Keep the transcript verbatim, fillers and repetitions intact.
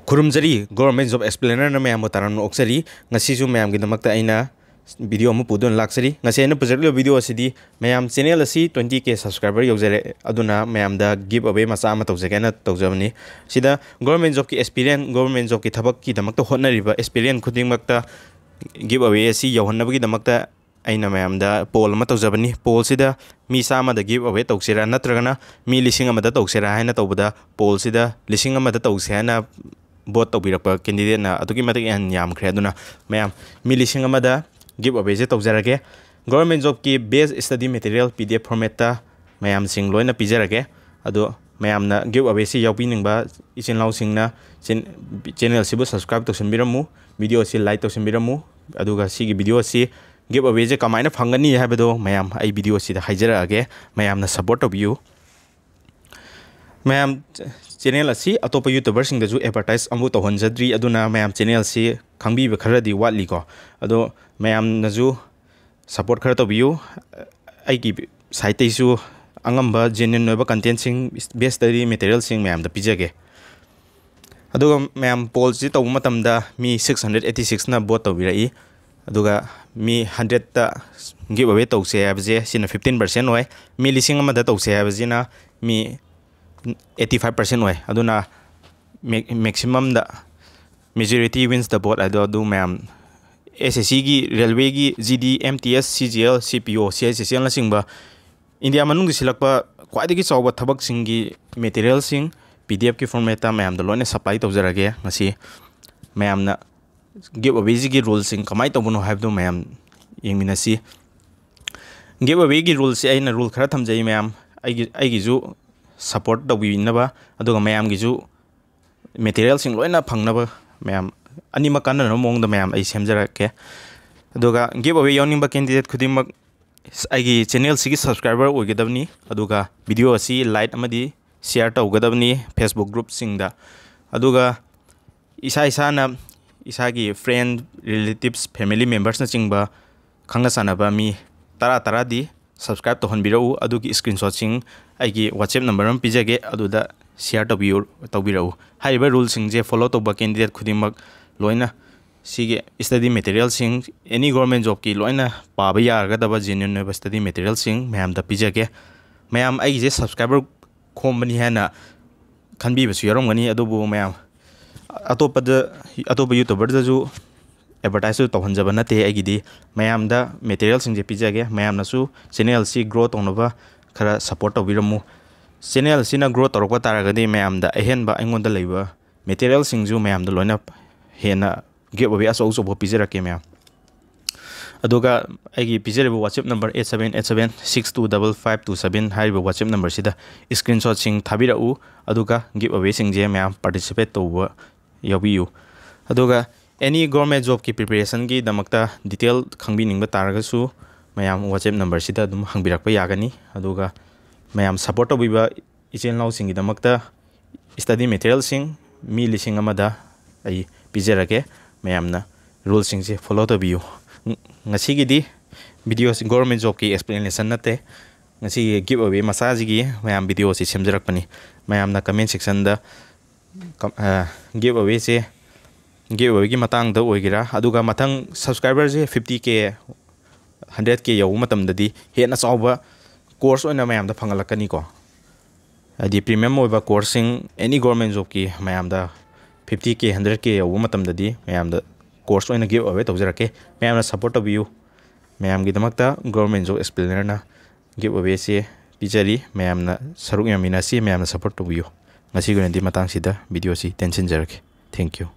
ꯈꯨꯔꯨꯝꯖꯔꯤ, Government Job Explainerꯅ ꯃꯌꯥꯝꯕꯨ ꯇꯔꯥꯝꯅ ꯑꯣꯛꯆꯔꯤ꯫ ꯉꯁꯤꯁꯨ ꯃꯌꯥꯝꯒꯤꯗꯃꯛꯇ ꯑꯩꯅ video ꯑꯃ ꯄꯨꯗꯨꯅ ꯂꯥꯛꯆꯔꯤ꯫ ꯉꯁꯤ ꯑꯩꯅ ꯄꯨꯖꯔꯛꯂꯤꯕ video ꯑꯁꯤꯗꯤ ꯃꯌꯥꯝ, channel ꯑꯁꯤ twenty K subscriber ꯌꯧꯖꯔꯦ, ꯑꯗꯨꯅ ꯃꯌꯥꯝꯗ give away ꯃꯆꯥ ꯑꯃ ꯇꯧꯖꯒꯦꯅ ꯇꯧꯖꯕꯅꯤ꯫ ꯁꯤꯗ government jobꯀꯤ experience, government jobꯀꯤ ꯊꯕꯛꯀꯤꯗꯃꯛꯇ ꯍꯣꯠꯅꯔꯤꯕ aspirant ꯈꯨꯗꯤꯡꯃꯛꯇ give away ꯑꯁꯤ ꯌꯧꯍꯟꯅꯕꯒꯤꯗꯃꯛꯇ ꯑꯩꯅ ꯃꯌꯥꯝꯗ poll ꯑꯃ ꯇꯧꯖꯕꯅꯤ꯫ Pollꯁꯤꯗ ꯃꯤ ꯆꯥꯝꯃꯗ give away ꯇꯧꯁꯤꯔꯥ, ꯅꯠꯇ꯭ꯔꯒꯅ ꯃꯤ ꯂꯤꯁꯤꯡ ꯑꯃꯗ ꯇꯧꯁꯤꯔꯥ ꯍꯥꯏꯅ ꯇꯧꯕꯗ, pollꯁꯤꯗ ꯂꯤꯁꯤꯡ ꯑꯃꯗ ꯇꯧꯁꯦ ꯍꯥꯏꯅ vote ꯇꯧꯕꯤꯔꯛꯄ candidateꯅ ꯑꯗꯨꯛꯀꯤ ꯃꯇꯤꯛ ꯍꯦꯟꯅ ꯌꯥꯝꯈ꯭ꯔꯦ꯫ ꯑꯗꯨꯅ ꯃꯌꯥꯝ, ꯃꯤ ꯂꯤꯁꯤꯡ ꯑꯃꯗ give awayꯁꯦ ꯇꯧꯖꯔꯒꯦ꯫ Government jobꯀꯤ best study material PDF formatꯇ ꯃꯌꯥꯝꯁꯤꯡ ꯂꯣꯏꯅ ꯄꯤꯖꯔꯒꯦ꯫ ꯑꯗꯣ ꯃꯌꯥꯝꯅ give awayꯁꯤ ꯌꯥꯎꯕꯤꯅꯤꯡꯕ ꯏꯆꯤꯟ ꯏꯅꯥꯎꯁꯤꯡꯅ ꯆꯦꯟ-, channelꯁꯤꯕꯨ subscribe ꯇꯧꯁꯤꯟꯕꯤꯔꯝꯃꯨ, video ꯑꯁꯤ like ꯇꯧꯁꯤꯟꯕꯤꯔꯝꯃꯨ꯫ ꯑꯗꯨꯒ ꯁꯤꯒꯤ video ꯑꯁꯤ, give awayꯁꯦ ꯀꯃꯥꯏꯅ ꯐꯪꯒꯅꯤ ꯍꯥꯏꯕꯗꯣ ꯃꯌꯥꯝ ꯑꯩ video ꯑꯁꯤꯗ ꯍꯥꯏꯖꯔꯛꯑꯒꯦ꯫ ꯃꯌꯥꯝꯅ support ꯇꯧꯕꯤꯌꯨ꯫ ꯃꯌꯥꯝ, channel ꯑꯁꯤ ꯑꯇꯣꯞꯄ YouTuberꯁꯤꯡꯗꯁꯨ advertise ꯑꯃꯐꯥꯎ ꯇꯧꯍꯟꯖꯗ꯭ꯔꯤ, ꯑꯗꯨꯅ ꯃꯌꯥꯝ channelꯁꯤ ꯈꯪꯕꯤꯕ ꯈꯔꯗꯤ ꯋꯥꯠꯂꯤꯀꯣ꯫ ꯑꯗꯣ ꯃꯌꯥꯝꯅꯁꯨ support ꯈꯔ ꯇꯧꯕꯤꯌꯨ꯫ ꯑꯩꯒꯤ sideꯇꯩꯁꯨ ꯑꯉꯝꯕ genuine ꯑꯣꯏꯕ contentꯁꯤꯡ, best study materialꯁꯤꯡ ꯃꯌꯥꯝꯗ ꯄꯤꯖꯒꯦ꯫ ꯑꯗꯨꯒ ꯃꯌꯥꯝ, pollꯁꯤ ꯇꯧꯕ ꯃꯇꯝꯗ ꯃꯤ six hundred eighty sixꯅ vote ꯇꯧꯕꯤꯔꯛꯏ꯫ ꯑꯗꯨꯒ ꯃꯤ hundredꯇ give away ꯇꯧꯁꯦ ꯍꯥꯏꯕꯁꯦ, ꯁꯤꯅ fifteen percent ꯑꯣꯏ꯫ ꯃꯤ ꯂꯤꯁꯤꯡ ꯑꯃꯗ ꯇꯧꯁꯦ ꯍꯥꯏꯕꯁꯤꯅ ꯃꯤ eighty five percent ꯑꯣꯏ꯫ ꯑꯗꯨꯅ ꯃꯦꯛ-, maximumꯗ majority wins the vote ꯍꯥꯏꯗꯣ ꯑꯗꯨ ꯃꯌꯥꯝ, SSCꯒꯤ, railwayꯒꯤ, GD, MTS, CGL, CPO, CHSLꯅꯆꯤꯡꯕ ꯏꯟꯗꯤꯌꯥ ꯃꯅꯨꯡꯗ ꯁꯤꯜꯂꯛꯄ ꯈ꯭ꯋꯥꯏꯗꯒꯤ ꯆꯥꯎꯕ ꯊꯕꯛꯁꯤꯡꯒꯤ materialꯁꯤꯡ PDFꯀꯤ formatꯇ ꯃꯌꯥꯝꯗ ꯂꯣꯏꯅ supply ꯇꯧꯖꯔꯒꯦ꯫ ꯉꯁꯤ ꯃꯌꯥꯝꯅ give awayꯁꯤꯒꯤ ruleꯁꯤꯡ ꯀꯃꯥꯏꯅ ꯇꯧꯕꯅꯣ ꯍꯥꯏꯕꯗꯨ ꯃꯌꯥꯝ ꯌꯦꯡꯃꯤꯟꯅꯁꯤ꯫ Give awayꯒꯤ ruleꯁꯦ ꯑꯩꯅ rule ꯈꯔ ꯊꯝꯖꯩ ꯃꯌꯥꯝ, ꯑꯩꯒꯤ, ꯑꯩꯒꯤꯁꯨ support ꯇꯧꯕꯤꯅꯕ, ꯑꯗꯨꯒ ꯃꯌꯥꯝꯒꯤꯁꯨ materialꯁꯤꯡ ꯂꯣꯏꯅ ꯐꯪꯅꯕ ꯃꯌꯥꯝ, ꯑꯅꯤꯃꯛ ꯀꯥꯟꯅꯅꯕ ꯃꯑꯣꯡꯗ ꯃꯌꯥꯝ ꯑꯩ ꯁꯦꯝꯖꯔꯛꯀꯦ꯫ ꯑꯗꯨꯒ give away ꯌꯥꯎꯅꯤꯡꯕ candidate ꯈꯨꯗꯤꯡꯃꯛ ꯑꯩꯒꯤ channelꯁꯤꯒꯤ subscriber ꯑꯣꯏꯒꯗꯕꯅꯤ꯫ ꯑꯗꯨꯒ video ꯑꯁꯤ like ꯑꯃꯗꯤ share ꯇꯧꯒꯗꯕꯅꯤ Facebook groupꯁꯤꯡꯗ꯫ ꯑꯗꯨꯒ ꯏꯁꯥ ꯏꯁꯥꯅ, ꯏꯁꯥꯒꯤ friend, relatives, family membersꯅꯆꯤꯡꯕ, ꯈꯪꯅ ꯆꯥꯟꯅꯕ ꯃꯤ ꯇꯔꯥ ꯇꯔꯥꯗꯤ subscribe ꯇꯧꯍꯟꯕꯤꯔꯛꯎ꯫ ꯑꯗꯨꯒꯤ screenshotꯁꯤꯡ ꯑꯩꯒꯤ WhatsApp number ꯑꯃ ꯄꯤꯖꯒꯦ, ꯑꯗꯨꯗ share ꯇꯧꯕꯤꯌꯨ, ꯇꯧꯕꯤꯔꯛꯎ꯫ ꯍꯥꯏꯔꯤꯕ ꯔꯨꯜꯁꯤꯡꯁꯦ ꯐꯣꯂꯣ ꯇꯧꯕ ꯀꯦꯟꯗꯤꯗꯦꯠ ꯈꯨꯗꯤꯡꯃꯛ ꯂꯣꯏꯅ ꯁꯤꯒꯤ ꯁ꯭ꯇꯗꯤ ꯃꯦꯇꯔꯤꯌꯦꯜꯁꯤꯡ, ꯑꯦꯅꯤ ꯒꯣꯔꯃꯦꯟ ꯖꯣꯕꯀꯤ ꯂꯣꯏꯅ ꯄꯥꯕ ꯌꯥꯔꯒꯗꯕ ꯖꯦꯅ꯭ꯌꯨꯟ ꯑꯣꯏꯕ ꯁ꯭ꯇꯗꯤ ꯃꯦꯇꯔꯤꯌꯦꯜꯁꯤꯡ ꯃꯌꯥꯝꯗ ꯄꯤꯖꯒꯦ꯫ ꯃꯌꯥꯝ ꯑꯩꯒꯤꯁꯦ ꯁꯕꯁꯀ꯭ꯔꯥꯏꯕꯔ ꯈꯣꯝꯕꯅꯤ ꯍꯥꯏꯅ ꯈꯟꯕꯤꯕꯁꯨ ꯌꯥꯎꯔꯝꯒꯅꯤ, ꯑꯗꯨꯕꯨ ꯃꯌꯥꯝ ꯑꯇꯣꯞꯄꯗ, ꯑꯇꯣꯞꯄ ꯌꯨꯇꯨꯕꯔꯗꯁꯨ ꯑꯦꯗꯚꯔꯇꯥꯏꯁꯁꯨ ꯇꯧꯍꯟꯖꯕ ꯅꯠꯇꯦ꯫ ꯑꯩꯒꯤꯗꯤ ꯃꯌꯥꯝꯗ ꯃꯦꯇꯔꯤꯌꯦꯜꯁꯤꯡꯁꯦ ꯄꯤꯖꯒꯦ꯫ ꯃꯌꯥꯝꯅꯁꯨ ꯆꯦꯅꯦꯜꯁꯤ ꯒ꯭ꯔꯣ ꯇꯧꯅꯕ ꯈꯔ ꯁꯞꯄꯣꯔꯠ ꯇꯧꯕꯤꯔꯝꯃꯨ꯫ ꯆꯦꯅꯦꯜꯁꯤꯅ ꯒ꯭ꯔꯣ ꯇꯧꯔꯛꯄ ꯇꯥꯔꯒꯗꯤ ꯃꯌꯥꯝꯗ ꯑꯍꯦꯟꯕ ꯑꯩꯉꯣꯟꯗ ꯂꯩꯕ ꯃꯦꯇꯔꯤꯌꯦꯜꯁꯤꯡꯁꯨ ꯃꯌꯥꯝꯗ ꯂꯣꯏꯅ ꯍꯦꯟꯅ ꯒꯤꯐ ꯑꯋꯦ ꯑꯆꯧ ꯑꯆꯧꯕ ꯄꯤꯖꯔꯛꯀꯦ ꯃꯌꯥꯝ꯫ ꯑꯗꯨꯒ ꯑꯩꯒꯤ ꯄꯤꯖꯔꯤꯕ WhatsApp number eight seven eight seven six two double five two seven ꯍꯥꯏꯔꯤꯕ WhatsApp numberꯁꯤꯗ ꯁ꯭ꯀ꯭ꯔꯤꯟꯁꯣꯠꯁꯤꯡ ꯊꯥꯕꯤꯔꯛꯎ, ꯑꯗꯨꯒ ꯒꯤꯐ ꯑꯋꯦꯁꯤꯡꯁꯦ ꯃꯌꯥꯝ ꯄꯥꯔꯇꯤꯁꯤꯄꯦꯠ ꯇꯧꯕ ꯌꯥꯎꯕꯤꯌꯨ꯫ ꯑꯗꯨꯒ ꯑꯦꯅꯤ ꯒꯣꯔꯃꯦꯟ ꯖꯣꯕꯀꯤ ꯄ꯭ꯔꯤꯄꯦꯔꯦꯁꯟꯒꯤꯗꯃꯛꯇ ꯗꯤꯇꯦꯜ ꯈꯪꯕꯤꯅꯤꯡꯕ ꯇꯥꯔꯒꯁꯨ ꯃꯌꯥꯝ WhatsApp numberꯁꯤꯗ ꯑꯗꯨꯝ ꯍꯪꯕꯤꯔꯛꯄ ꯌꯥꯒꯅꯤ꯫ ꯑꯗꯨꯒ ꯃꯌꯥꯝ ꯁꯞꯄꯣꯔꯠ ꯇꯧꯕꯤꯕ ꯏꯆꯤꯜ ꯏꯅꯥꯎꯁꯤꯡꯒꯤꯗꯃꯛꯇ ꯁ꯭ꯇꯗꯤ ꯃꯦꯇꯔꯤꯌꯦꯜꯁꯤꯡ ꯃꯤ ꯂꯤꯁꯤꯡ ꯑꯃꯗ ꯑꯩ ꯄꯤꯖꯔꯒꯦ꯫ ꯃꯌꯥꯝꯅ ꯔꯨꯜꯁꯤꯡꯁꯦ ꯐꯣꯂꯣ ꯇꯧꯕꯤꯌꯨ꯫ ꯉ-, ꯉꯁꯤꯒꯤꯗꯤ ꯚꯤꯗꯤꯑꯣꯁꯤ ꯒꯣꯔꯃꯦꯟ ꯖꯣꯕꯀꯤ ꯑꯦꯛꯁꯄ꯭ꯂꯦꯅꯦꯁꯟ ꯅꯠꯇꯦ꯫ ꯉꯁꯤꯒꯤ ꯒꯤꯐ ꯑꯋꯦ ꯃꯆꯥꯁꯤꯒꯤ ꯃꯌꯥꯝ ꯚꯤꯗꯤꯑꯣꯁꯤ ꯁꯦꯝꯖꯔꯛꯄꯅꯤ꯫ ꯃꯌꯥꯝꯅ ꯀꯃꯦꯟ ꯁꯦꯛꯁꯟꯗ ꯀꯝ-, ꯑ, ꯒꯤꯐ ꯑꯋꯦꯁꯦ, ꯒꯤꯐ ꯑꯋꯦꯒꯤ ꯃꯇꯥꯡꯗ ꯑꯣꯏꯒꯦꯔꯥ, ꯑꯗꯨꯒ ꯃꯊꯪ ꯁꯕꯁꯀ꯭ꯔꯥꯏꯕꯔꯁꯦ fifty K, hundred K ꯌꯧꯕ ꯃꯇꯝꯗꯗꯤ ꯍꯦꯟꯅ ꯆꯥꯎꯕ ꯀꯣꯔꯁ ꯑꯣꯏꯅ ꯃꯌꯥꯝꯗ ꯐꯪꯍꯜꯂꯛꯀꯅꯤꯀꯣ꯫ ꯍꯥꯏꯗꯤ ꯄ꯭ꯔꯤꯃꯤꯌꯝ ꯑꯣꯏꯕ ꯀꯣꯔꯁꯁꯤꯡ ꯑꯦꯅꯤ ꯒꯣꯔꯃꯦꯟ ꯖꯣꯕꯀꯤ ꯃꯌꯥꯝꯗ fifty K, hundred K ꯌꯧꯕ ꯃꯇꯝꯗꯗꯤ ꯃꯌꯥꯝꯗ ꯀꯣꯔꯁ ꯑꯣꯏꯅ ꯒꯤꯐ ꯑꯋꯦ ꯇꯧꯖꯔꯛꯀꯦ꯫ ꯃꯌꯥꯝꯅ ꯁꯞꯄꯣꯔꯠ ꯇꯧꯕꯤꯌꯨ꯫ ꯃꯌꯥꯝꯒꯤꯗꯃꯛꯇ ꯒꯣꯔꯃꯦꯟ ꯖꯣꯕ ꯑꯦꯛꯁꯄ꯭ꯂꯦꯅꯔꯅ ꯒꯤꯐ ꯑꯋꯦꯁꯦ ꯄꯤꯖꯔꯤ꯫ ꯃꯌꯥꯝꯅ ꯁꯔꯨꯛ ꯌꯥꯃꯤꯟꯅꯁꯤ, ꯃꯌꯥꯝꯅ ꯁꯞꯄꯣꯔꯠ ꯇꯧꯕꯤꯌꯨ꯫ ꯉꯁꯤꯒꯤ ꯑꯣꯏꯅꯗꯤ ꯃꯇꯥꯡꯁꯤꯗ ꯚꯤꯗꯤꯑꯣꯁꯤ ꯇꯦꯟꯁꯤꯟꯖꯔꯒꯦ꯫ Thank you꯫